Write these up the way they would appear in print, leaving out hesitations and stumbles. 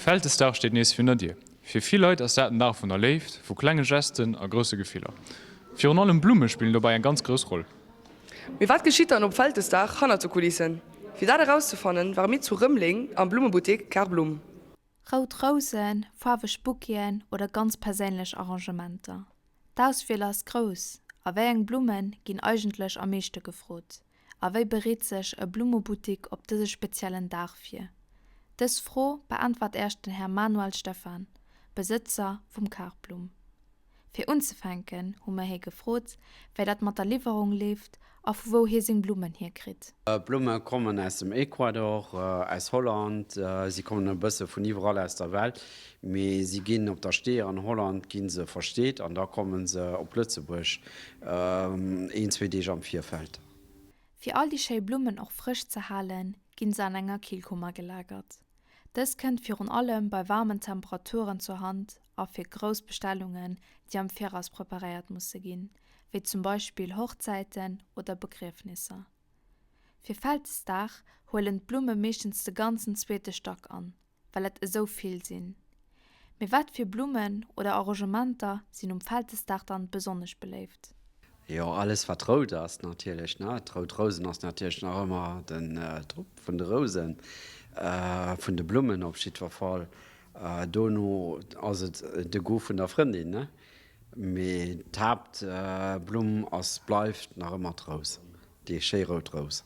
Vältesdag steet nees virun der Dier. Fir vill Leit ass dat den Dag vun der Léift, vu klenge Gesten a grousse Gefiller. Virun allem Blumme spillen dobäi eng ganz grouss Roll. Mee wat geschitt dann op Vältesdag hannert de Kulissen? Fir dat erauszefannen, ware mir zu Rëmeleng am Blummebuttek Karblumm. Rout Rousen, faarweg Bouqueten oder ganz perséinlech Arrangementer. D'Auswiel ass grouss. A wéi eng Blumme ginn eigentlech am meeschte gefrot? A wéi bereet sech e Blummebuttik op dëse speziellen Dag vir? Dës Fro beäntwert Äerch den Här Manuel Stephan, Besëtzer vum Karblumm. Fir unzefänken hu mer hie gefrot, wéi dat mat der Liwwerung leeft a vu wou hie seng Blummen hierkritt. D'Blumme kommen aus dem Ecuador, aus Holland, si kommen e bësse vun iwwerall aus der Welt, mee si ginn op der Stee an Holland gi se versteet an da komme se op Lëtzebuerg een, zwee Deeg am Virfeld. Fir all déi schéi Blummen och frësch ze halen, ginn se an enger Killkummer gelagert. Dës kënnt virun allem bei waarmen Temperaturen zur Hand a fir grouss Bestellungen, déi am Viraus preparéiert musse ginn, wéi zum Beispill Hochzäiten oder Begriefnisser. Fir Vältesdag huelen d'Blumme meeschtens de ganzen zweete Stack an, well et esou vill sinn. Mee wat fir Blummen oder Arrangementer sinn um Vältesdag dann besonnesch beléift? Jo, alles wat rout ass natierlech, ne. D'rout Rousen ass natierlech nach ëmmer den Top vun de Rousen, vun de Blummen op jiddwer Fall. Dono ass et de Goût vun der Frëndin, ne. Mee d'Haaptblumm ass, bleift nach ëmmer d'Rous, déi schéi rout Rous.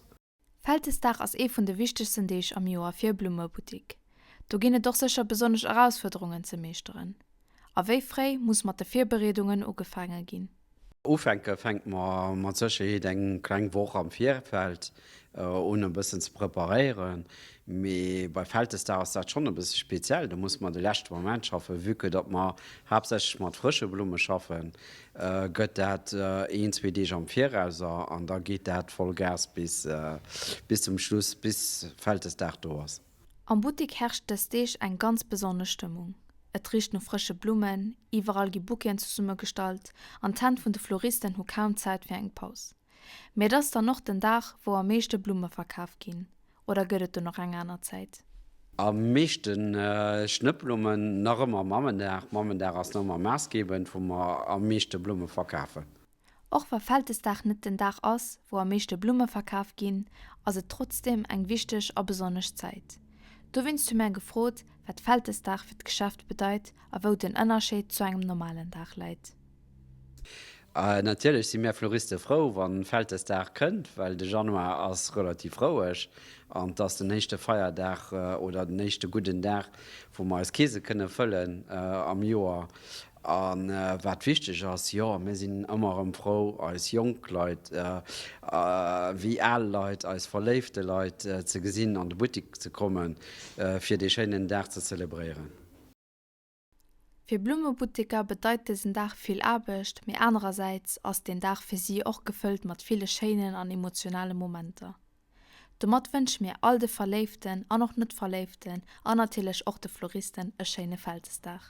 Vältesdag ass ee vun de wichtegsten Deeg am Joer fir e Blummebuttik. Do ginn et och sécher besonnesch Erausfuerderungen ze meeschteren. A wéi fréi muss mat de Virbereedungen ugefaange ginn? Ufänke fänke mer mat Sécherheet eng kleng Woch am Virfeld un e bëssen ze preparéieren. Mee bei Vältesdag ass dat schonn e bësse speziell, do musse mer de leschte Moment schaffen. Vue que datt mer haaptsächlech mat frësche Blumme schaffen, gëtt dat een, zwee Deeg am Viraus an da geet dat voll Gas bis bis zum Schluss, bis Vältesdag do ass. Am Buttek herrscht dës Deeg eng ganz besonnesch Stëmmung. Et richt no frësche Blummen, iwwerall gi Bouqueten zesummegestallt an d'Hänn vun de Floristen hu kaum Zäit fir eng Paus. Mee et ass dann och den Dag, wou am meeschte Blumme verkaf ginn, oder gëtt et do nach eng aner Zäit? Am meeschte Schnëttblummen nach ëmmer Mammendag. Mammendag ass nach ëmmer maassgebend, wou mer am meeschte Blumme verkafen. Och wa Vältesdag net den Dag ass, wou am meeschte Blumme verkaf ginn, ass et trotzdeem eng wichteg a besonnesch Zäit. Dowéinst hu mär gefrot, wat Vältesdag fir d'Geschäft bedeit a wou den Ënnerscheed zu engem normalen Dag läit. Natierlech si mär Fleuriste frou, wann Vältesdag kënnt, well de Januar ass relativ roueg an 't ass den éischte Feierdag oder den éischte gudden Dag, wou mer eis Keese kënne fëllen am Joer. A wat wichteg ass, jo, mir sinn ëmmer erëm frou, eis jonk Leit wéi al Leit, eis verléifte Leit ze gesinn, an de Buttik ze kommen, fir dee schéinen Dag ze zelebréieren. Fir Blummebutteker bedeit dësen Dag vill Aarbecht, mee anerersäits ass deen Dag fir si och gefëllt mat ville schéinen an emotionale Momenter. Domat wënsche mir all de Verléiften an och Net-Verléiften an natierlech och de Floristen e schéine Vältesdag.